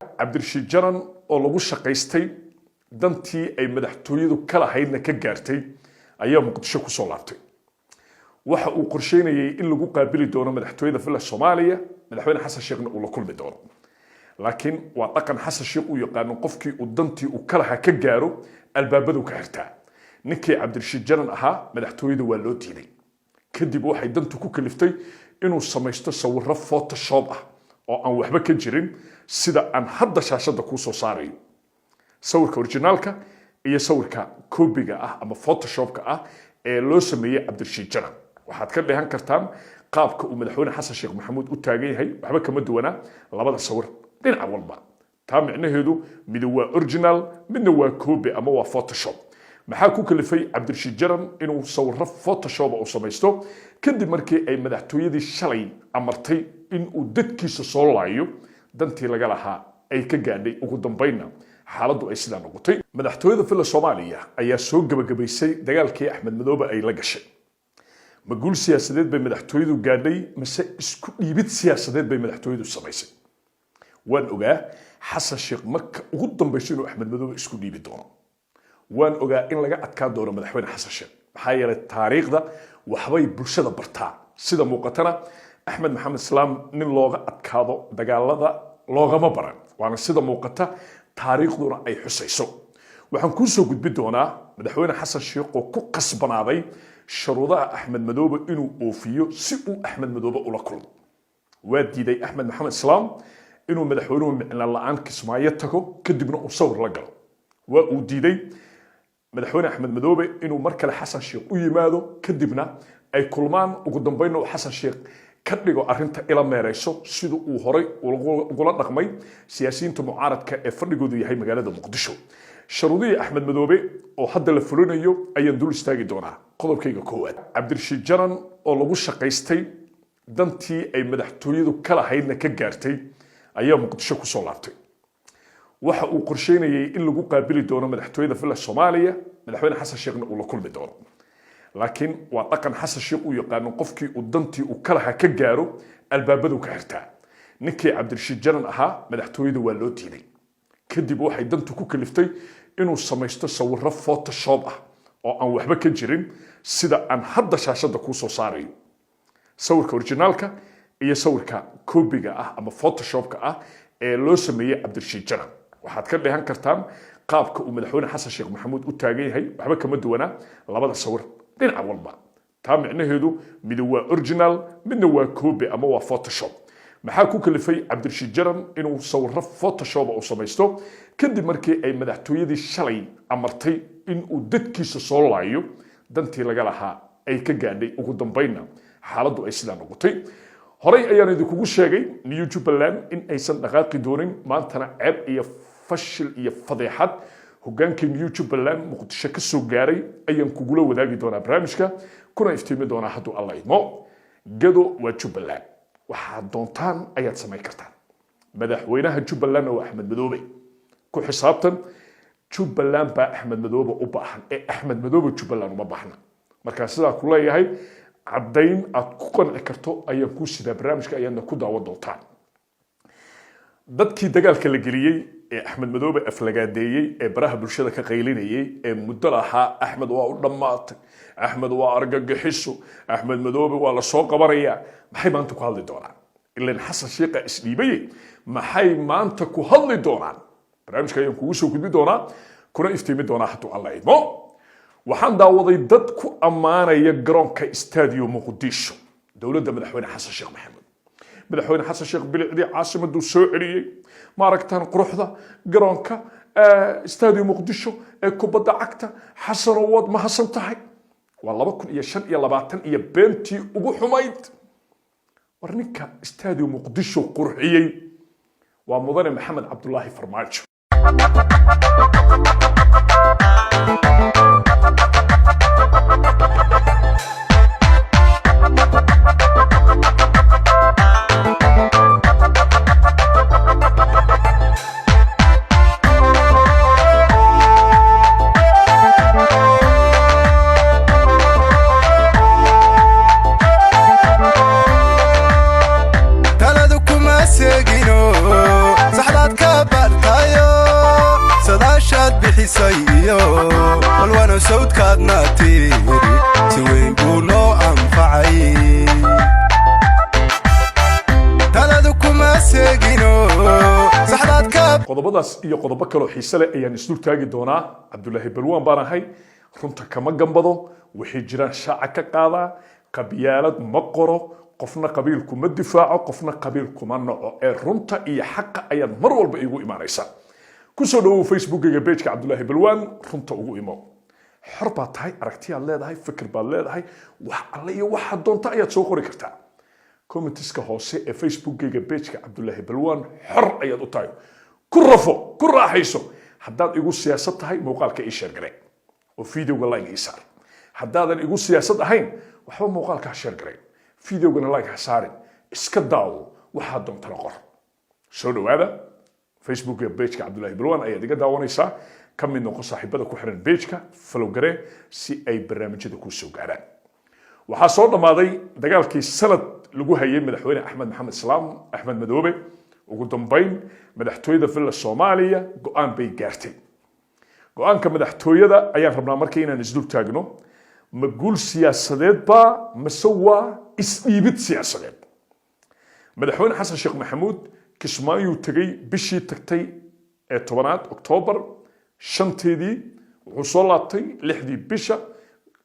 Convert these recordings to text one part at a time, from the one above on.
Cabdirashiid Janan oo lagu shaqaystay, dantii ay madaxtooyadu ka lahaydna ka gaartay, ayaa Muqdisho kusoo laabtay. Waxa uu qorsheynayay in lagu qaabili doono madaxtooyada Villa Soomaaliya, Madaxweyne Xasan Sheekhna uu la kulmi doono. Laakiin waa dhaqan Xasan Sheekh uu yaqaano: qofkii uu dantii uu ka lahaa ka gaaro, albaabadu ka xirtaa. Ninkii Cabdirashiid Janan ahaa madaxtooyada waa loo diiday. Kadib waxay dantu ku kaliftay inuu samaysto sawirro Photoshop ah oo aan waxba ka jirin, sida aan hadda shaashadda kuu soo saarayo, sawirka originaalka iyo sawirka koobiga ah ama Photoshopka ah ee loo sameeyey Cabdirashiid Janan. Waxaad ka dheehan kartaan qaabka uu Madaxweyne Xasan Sheekh Maxamuud u taagan yahay. Waxba kama duwanaa labada sawir dhinac walba. Taa micnaheedu mid waa original, midna waa koobi ama waa Photoshop. Maxaa ku kalifay Cabdirashiid Janan inuu sawirro Photoshop uu samaysto kadib markii ay madaxtooyadii shalay amartay in uu dadkiisa soo laayo, dantii laga lahaa ay ka gaadhay, ugu dambaynna xaaladdu ay sidaa noqotay? Madaxtooyada Villa Soomaaliya ayaa soo gebagabaysay dagaalkii Axmed Madoobe ay la gashay. Ma guul siyaasadeed bay madaxtooyadu gaadhay, mise isku dhiibid siyaasadeed bay madaxtooyadu samaysay? Waan ogaa Xasan Sheekh marka ugu dambayso inuu Axmed Madoobe isku dhiibi doono. Waan ogaa in laga adkaan doono Madaxweyne Xasan Sheekh, maxaa yeelay taariikhda waxbay bulshada bartaa. Sida muuqatana, Axmed Maxamed Islaam nin looga adkaado dagaalada loogama baran, waana sida muuqata, taariikhduna ay xusayso. Waxaan kuu soo gudbi doonaa Madaxweyne Xasan Sheekh oo ku qasbanaaday shuruudaha Axmed Madoobe inuu oofiyo si uu Axmed Madoobe ula kulmo. Waa diiday Axmed Maxamed Islaam inuu madaxweynuhu micno la-aan Kismaayo tago, kadibna uu sawir la galo. Waa uu diiday Madaxweyne Axmed Madoobe inuu mar kale Xasan Sheekh u yimaado, kadibna ay kulmaan, ugu dambeynna uu Xasan Sheekh ka dhigo arrinta ila meerayso, sida uu horay ugula dhaqmay siyaasiyiinta mucaaradka ee fadhigoodu yahay magaalada Muqdisho. Sharuudihii Axmed Madoobe oo hadda la fulinayo ayaan dul istaagi doonaa. Qodobkayga koowaad: Cabdirashiid Janan oo lagu shaqaystay, dantii ay madaxtooyadu ka lahaydna ka gaartay, ayaa Muqdisho kusoo laabtay. Waxa uu qorsheynayay in lagu qaabili doono madaxtooyada Villa Soomaaliya, Madaxweyne Xasan Sheekhna uu la kulmi doono. Laakiin waa dhaqan Xasan Sheekh uu yaqaano: qofkii uu dantii uu ka lahaa ka gaaro, albaabadu ka xirtaa. Ninkii Cabdirashiid Janan ahaa madaxtooyada waa loo diiday. Kadib waxay dantu ku kaliftay inuu samaysto sawirro Photoshop ah oo aan waxba ka jirin, sida aan hadda shaashadda kuu soo saarayo, sawirka originaalka iyo sawirka koobiga ah ama Photoshopka ah ee loo sameeyey Cabdirashiid Janan. Waxaad ka dheehan kartaan qaabka uu Madaxweyne Xasan Sheekh Maxamuud u taagan yahay. Waxba kama duwanaa labada sawir dhinac walba. Taa micnaheedu mid waa original, midna waa koobi ama waa Photoshop. Maxaa ku kalifay Cabdirashiid Janan inuu sawirro Photoshop uu samaysto kadib markii ay madaxtooyadii shalay amartay in uu dadkiisa soo laayo, dantii laga lahaa ay ka gaadhay, ugu dambeynna xaaladdu ay sidaa noqotay? Horey ayaan idinkugu sheegay New Jubbaland in aysan dhaqaaqi doonin. Maantana ceeb iyo fashil iyo fadeexad hogaankii New Jubbaland Muqdisho ka soo gaaray ayaan kugula wadaagi doonaa barnaamijka, kuna iftiimi doonaa hadduu Alla idmo. Gado waa Jubbaland, waxaad doontaan ayaad samayn kartaan. Madaxweynaha Jubbalandna waa Axmed Madoobe. Ku xisaabtan, Jubbaland baa Axmed Madoobe u baahan ee Axmed Madoobe Jubbaland uma baahna. Markaa sidaa ku leeyahay, caddayn aad ku qanci karto ayaan kuu sidaa, barnaamijka ayaadna ku daawan doontaan. Dadkii dagaalka la geliyey ee Axmed Madoobe aflagaadeeyey, ee baraha bulshada ka qaylinayey, ee muddo lahaa "Axmed waa u dhammaatay, Axmed waa argagixiso, Axmed Madoobe waa la soo qabanayaa", maxay maanta ku hadli doonaan? Ilan Xasan Shiikha isdhiibaye, maxay maanta ku hadli doonaan? Barnaamijka ayaan kugu soo gudbi doonaa, kuna iftiimi doonaa hadduu Alla idmo. Waxaan daawaday dad ku ammaanaya garoonka Stadio Muqdisho dowladda Madaxweyne Xasan Sheekh Maxamed. Madaxweyne Xasan Sheekh bilicdii caasimaduu soo celiyey. Maaragtaan quruxda garoonka Stadio Muqdisho ee kubadda cagta? Xasano, waad mahadsan tahay. Waa 2025 iyo beentii ugu xumayd. War ninka Stadio Muqdisho qurxiyey waa Mudane Maxamed Cabdulaahi Farmaajo. Taladu kuma seegino, saxdaad ka. Sawdkaadna tiri si weyn buu noo anfacay. Taladu kuma seegino, saxdaad ka Qodobadaas iyo qodobo kaloo xiise leh ayaan isdul taagi doonaa. Cabdulaahi Balwaan baan ahay, runta kama gambado, waxay jiraan shaaca ka qaadaa. Qabyaalad ma qoro, qofna qabiil kuma difaaco, qofna qabiil kuma naco, ee runta iyo xaqa ayaad mar walba iigu imaanaysaa. Kusoo dhawow Facebookayga, page-ka Cabdulaahi Balwaan. Runta ugu imo. Xor baad tahay, aragtiyaad leedahay, fikir baad leedahay, wax alle iyo waxaad doonta ayaad soo qori kartaa comments-ka hoose ee Facebookayga, page-ka Cabdulaahi Balwaan. Xor ayaad u tahay, ku rafo, ku raaxayso. Haddaad igu siyaasad tahay, muuqaalka ii share garee oo videoga like ii saar. Haddaadan igu siyaasad ahayn, waxba muuqaalka ha share garee, videogana like ha saarin, iska daawo, waxaad doontana qor. Soo dhawaada. Facebooka page-ka Cabdulaahi Balwaan ayaad iga daawanaysaa. Ka mid noqo saaxiibada ku xiran page-ka, follow garee si ay barnaamijyada kuu soo gaaraan. Waxaa soo dhammaaday dagaalkii sanad lagu hayay madaxweyne Axmed Maxamed Islaam Axmed Madoobe. Ugu dambayn madaxtooyada Villa Soomaaliya go-aan bay gaartay. Go-aanka madaxtooyada ayaan rabnaa marka inaan isdul taagno. Ma guul siyaasadeed baa mase waa isdhiibid siyaasadeed? Madaxweyne Xasan Sheekh Maxamuud Kismaayuu tegey bishii tagtay ee 10aad, Oktoobar 5teedii. Wuxuu soo laabtay 6dii bisha,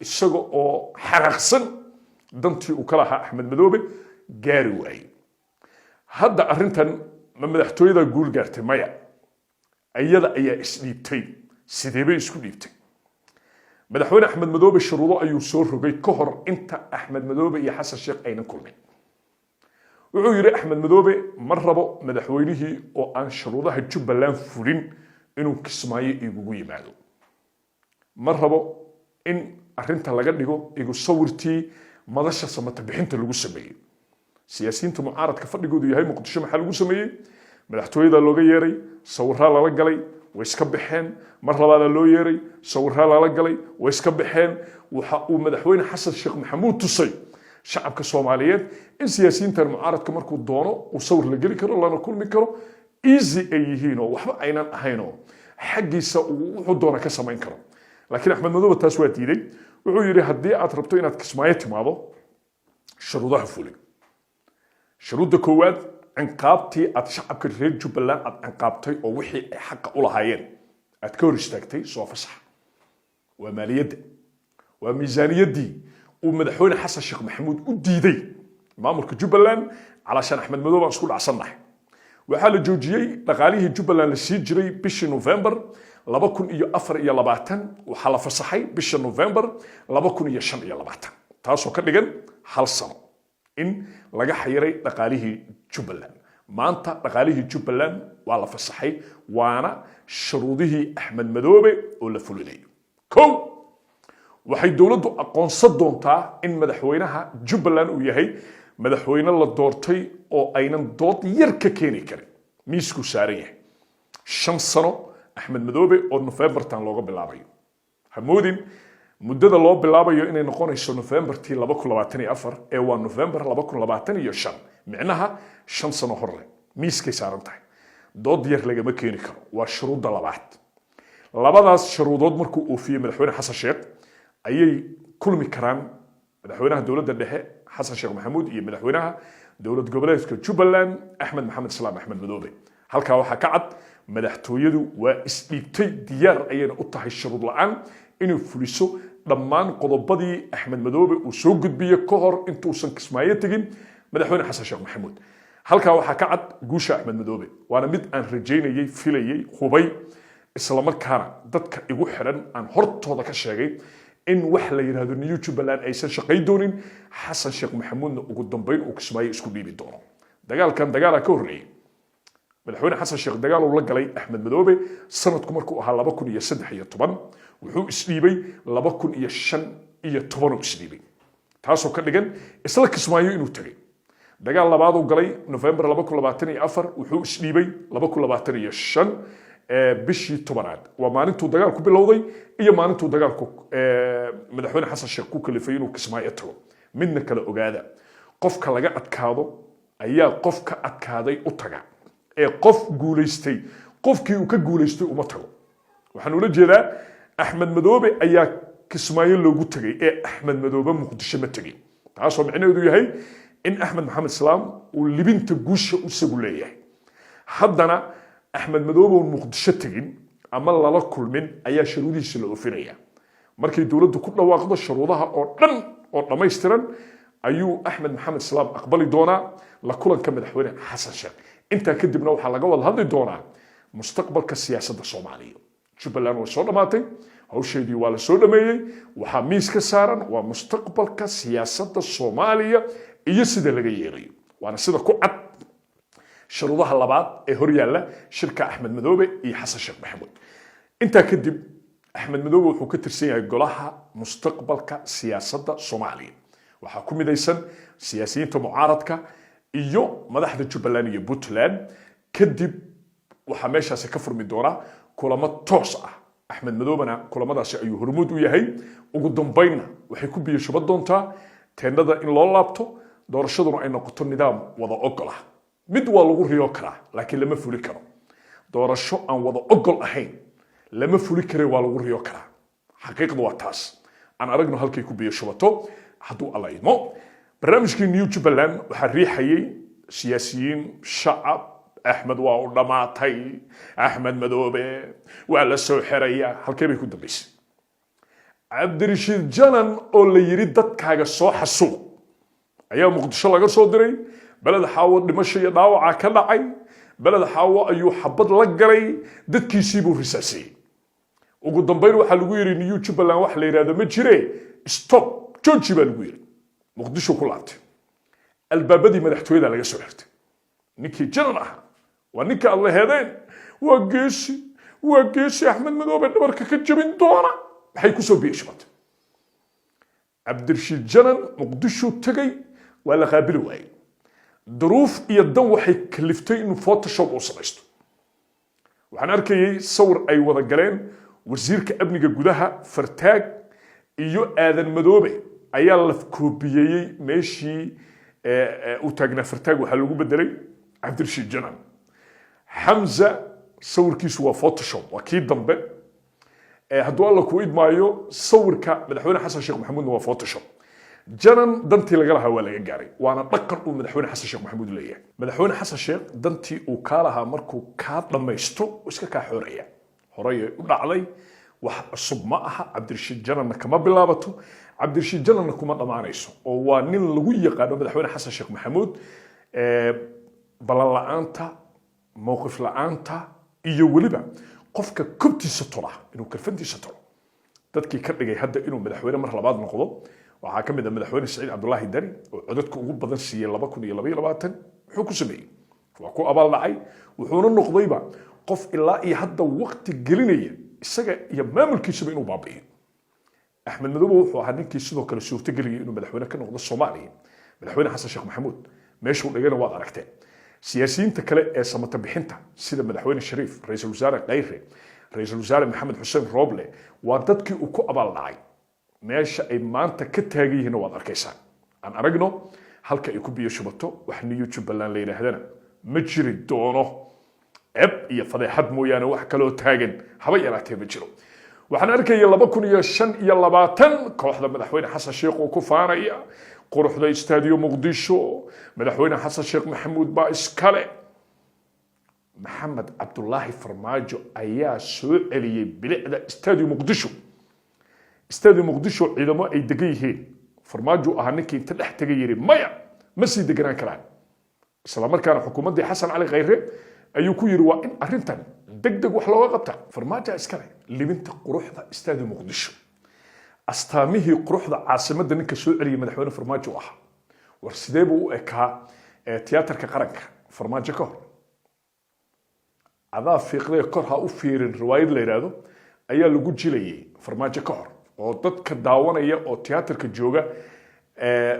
isaga oo xanaaqsan, dantii uu ka lahaa Axmed Madoobe gaari waayey. Hadda arrintan ma madaxtooyada guul gaartay? Maya, iyada ayaa isdhiibtay. Sidee bay isku dhiibtay? Madaxweyne Axmed Madoobe shuruudo ayuu soo rogay ka hor inta Axmed Madoobe iyo Xasan Sheekh aynan kulmin. Wuxuu yidhi Axmed Madoobe, ma rabo madaxweynihii oo aan shuruudaha Jubbaland fulin inuu Kismaayo igugu yimaado. Ma rabo in arrinta laga dhigo igu sawirtii madasha samata bixinta lagu sameeyey. Siyaasiyiinta mucaaradka fadhigoodu yahay Muqdisho maxaa lagu sameeyey? Madaxtooyada looga yeeray, sawiraa lala galay, way iska baxeen. Mar labaadaa loo yeeray, sawiraa lala galay, way iska baxeen. Waxa uu madaxweyne Xasan Sheekh Maxamuud tusay shacabka Soomaaliyeed in siyaasiyiintan mucaaradka markuu doono uu sawir la geli karo, lana kulmi karo, easy ay yihiin oo waxba aynan ahaynoo xaggiisa uu wuxuu doona ka samayn karo. Laakiin Axmed Madoobe taas waa diiday. Wuxuu yidhi, haddii aad rabto inaad Kismaayo timaado, shuruudaha fuli. Shuruudda koowaad, cinqaabtii aad shacabka reer Jubbaland aad cinqaabtay oo wixii ay xaqa u lahaayeen aad ka hor istaagtay soo fasax. Waa maaliyadda, waa miisaaniyaddii uu madaxweyne Xasan Sheekh Maxamuud u diiday maamulka Jubbaland. Calaashaan Axmed Madoobe aan isku dhacsannahay, waxaa la joojiyey dhaqaalihii Jubbaland la sii jiray bishii November 2024. Waxaa la fasaxay bisha November 2025, taasoo ka dhigan hal sano in laga xayiray dhaqaalihii Jubbaland. Maanta dhaqaalihii Jubbaland waa la fasaxay, waana shuruudihii Axmed Madoobe oo la fulinayo. Kow, waxay dowladdu aqoonsan doontaa in madaxweynaha Jubbaland uu yahay madaxweyne la doortay oo aynan dood yar ka keeni karin, miiskuu saaran yahay. 5 sano Axmed Madoobe oo Nofembartan looga bilaabayo. Hamoodin muddada loo bilaabayo inay noqonayso Nofembartii 2024, ee waa Nofembar 2025, micnaha 5 sano hor leh miiskay saaran tahay, dood yar lagama keeni karo. Waa shuruudda labaad. Labadaas shuruudood markuu oofiyey madaxweyne Xasan Sheekh ayay kulmi karaan madaxweynaha dowladda dhexe Xasan Sheekh Maxamuud iyo madaxweynaha dowlad goboleedka Jubbaland Axmed Maxamed Islaam Axmed Madoobe. Halkaa waxaa ka cad, madaxtooyadu waa isdhiibtay, diyaar ayayna u tahay shuruud la-aan inay fuliso dhammaan qodobadii Axmed Madoobe uu soo gudbiye ka hor intuusan Kismaayo tegin madaxweyne Xasan Sheekh Maxamuud. Halkaa waxaa ka cad guusha Axmed Madoobe, waana mid aan rajaynayey, filayey, hubay, islamarkaana dadka igu xiran aan hortooda ka sheegay in wax la yidhaahdo New Jubbaland aysan shaqay doonin, Xasan Sheekh Maxamuudna ugu dambeyn uu Kismaayo isku dhiibi doono. Dagaalkan dagaalaa ka horreeyey. Madaxweyne Xasan Sheekh dagaal uu la galay Axmed Madoobe sanadku markuu ahaa 2013. Wuxuu isdhiibay 2015 uu isdhiibay, taasoo ka dhigan isla Kismaayo inuu tegay. Dagaal labaad uu galay November 2024. Wuxuu isdhiibay 2025 bishii 10aad. Waa maalintuu dagaalku bilowday iyo maalintuu dagaalku madaxweyne Xasan Sheekh ku kalifay inuu Kismaayo tago. Midna kale ogaada, qofka laga adkaado ayaa qof ka adkaaday u taga, ee qof guulaystay qofkii uu ka guulaystay uma tago. Waxaan ula jeedaa, Axmed Madoobe ayaa Kismaayo loogu tegay ee Axmed Madoobe Muqdisho ma tegin, taasoo micnaheedu yahay in Axmed Maxamed Islaam uu libinta guusha isagu leeyahay. Haddana Axmed Madoobe oon Muqdisho tegin ama lala kulmin ayaa shuruudihiisa la oofinaya. Markay dowladdu ku dhawaaqdo shuruudaha oo dhan oo dhammaystiran ayuu Axmed Maxamed Islaam aqbali doonaa la kulanka madaxweyne Xasan Sheekh. Intaa kadibna waxaa laga wada hadli doonaa mustaqbalka siyaasadda Soomaaliya. Jubbaland way soo dhammaatay, hawsheedii waa la soo dhameeyey. Waxaa miis ka saaran waa mustaqbalka siyaasadda Soomaaliya iyo sida laga yeelayo, waana sida ku cad shuruudaha labaad ee horyaalla shirka Axmed Madoobe iyo Xasan Sheekh Maxamuud. Intaa kadib Axmed Madoobe wuxuu ka tirsan yahay golaha mustaqbalka siyaasadda Soomaaliya. Waxaa ku midaysan siyaasiyiinta mucaaradka iyo madaxda Jubbaland iyo Puntland. Kadib waxaa meeshaasi ka furmi doona kulamo toos ah. Axmed Madoobena kulamadaasi ayuu hormuud u yahay. Ugu dambaynna waxay ku biyo shuban doontaa teendhada in loo laabto, doorashaduna ay noqoto nidaam wada ogol ah. Mid waa lagu riyo karaa, laakiin lama fuli karo. Doorasho aan wada ogol ahayn lama fuli kare, waa lagu riyo karaa. Xaqiiqdu waa taas. Aan aragno halkay ku biyo shubato hadduu Alla idmo. Barnaamijkii New Jubbaland waxaa riixayay siyaasiyiin, shacab. Axmed waa u dhammaatay, Axmed Madoobe waa la soo xeraya. Halkee bay ku dambaysay? Cabdirashiid Janan oo la yidhi dadkaaga soo xasuuq ayaa Muqdisho laga soo diray. Beled Xaawo dhimasho iyo dhaawaca ka dhacay. Beled Xaawo ayuu xabad la galay, dadkiisii buu risaasiyey. Ugu dambayn waxaa lagu yidhi New Jubbaland wax la yidhahdo ma jire, stop, jooji baa lagu yidhi. Muqdisho ku laabtay, albaabadii madaxtooyada laga soo xirtay. Ninkii Janan ahaa waa ninka aad laheedeen waa geesi, waa geesi Axmed Madoobe dhabarka ka jabin doona. Maxay kusoo biyo shubatay? Cabdirashiid Janan Muqdisho tegay, waa la qaabili waayey. Duruuf iyo dan waxay kaliftay inuu Photoshop uu samaysto. Waxaan arkayay sawir ay wada galeen wasiirka amniga gudaha Fartaag iyo Aadan Madoobe ayaa la koobiyeeyey. Meeshii uu taagnaa Fartaag waxaa lagu bedelay Cabdirashiid Janan. Xamza sawirkiisu waa Photoshop, waa kii dambe. Hadduu Alla ku idmaayo, sawirka madaxweyne Xasan Sheekh Maxamuudna waa Photoshop. Janan dantii laga lahaa waa laga gaaray, waana dhaqan uu madaxweyne Xasan Sheekh Maxamuud leeyahay. Madaxweyne Xasan Sheekh dantii uu kaa lahaa markuu kaa dhammaysto uu iska kaa xooraya. Horey u dhacday, wax cusub ma aha. Cabdirashiid Jananna kama bilaabato, Cabdirashiid Jananna kuma dhammaanayso, oo waa nin lagu yaqaano madaxweyne Xasan Sheekh Maxamuud ballan la'aanta, mowqif la'aanta iyo weliba qofka kobtiisa tola inuu karfantiisa tolo. Dadkii ka dhigay hadda inuu madaxweyne mar labaad noqdo waxaa ka mid ah madaxweyne Saciid Cabdulaahi Dani oo codadka ugu badan siiyey 2022. Muxuu ku sameeyey? Waa ku abaal dhacay, wuxuuna noqdayba qof ilaa iyo hadda waqti gelinaya isaga iyo maamulkiisuba inuu baabi'iyo. Axmed Madoobe wuxuu ahaa ninkii sidoo kale suurtageliyay inuu madaxweyne ka noqdo Soomaaliya madaxweyne Xasan Sheekh Maxamuud. Meeshuu dhigana waad aragteen. Siyaasiyiinta kale ee samata bixinta sida madaxweyne Shariif, ra-iisul wasaare Khayre, ra-iisul wasaare Maxamed Xuseen Rooble waa dadkii uu ku abaal dhacay. Meesha ay maanta ka taagan yihiinna waad arkaysaa. Aan aragno halka ay ku biyo shubato. Wax New Jubbaland la yidhaahdana ma jiri doono, ceb iyo fadeexad mooyaane wax kaloo taagan haba yaraatee ma jiro. Waxaan arkaya 2025 kooxda madaxweyne Xasan Sheekh oo ku faanaya quruxda Istaadiyo Muqdisho, madaxweyne Xasan Sheekh Maxamuud baa iskale. Maxamed Cabdulaahi Farmaajo ayaa soo celiyey bilicda Istaadiyo Muqdisho. Istaadiyo Muqdisho ciidamo ay degan yihiin, Farmaajo ahaa ninkii inta dhex tegay yiri maya, ma sii deganaan karaan. Isla markaana xukuumaddii Xasan Cali Khayre ayuu ku yiri waa in arrintan deg deg wax looga qabta. Farmaajo iskale libinta quruxda Istaadiyo Muqdisho. Astaamihii quruxda caasimadda ninka soo celiyay madaxweyne Farmaajo ahaa. War sidee buu u ekaa Tiyaatarka Qaranka Farmaajo ka hor? Adaa fiiqday kor ha u fiirin riwaayad la yidhaahdo ayaa lagu jilayay Farmaajo ka hor, oo dadka daawanaya oo tiyaatarka jooga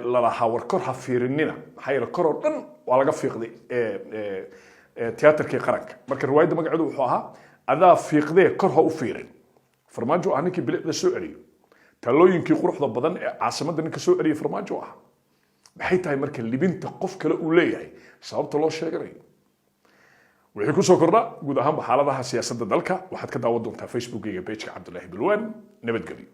lalahaa war kor ha fiirinina, maxaa yeele kor oo dhan waa laga fiiqday tiyaatarkii qaranka. Marka riwaayadda magaceedu wuxuu ahaa Adaa fiiqdee kor ha u fiirin. Farmaajo ah ninkii bilicda soo celiyo, taalooyinkii quruxda badan ee caasimadda ninka soo celiyay Farmaajo ah. Maxay tahay marka libinta qof kale uu leeyahay sababta loo sheeganayo? Wixii kusoo kordha guud ahaanba xaaladaha siyaasadda dalka waxaad ka daawan doontaa Facebookgayga, page-ka Cabdulaahi Bilwaan. Nabadgelyo.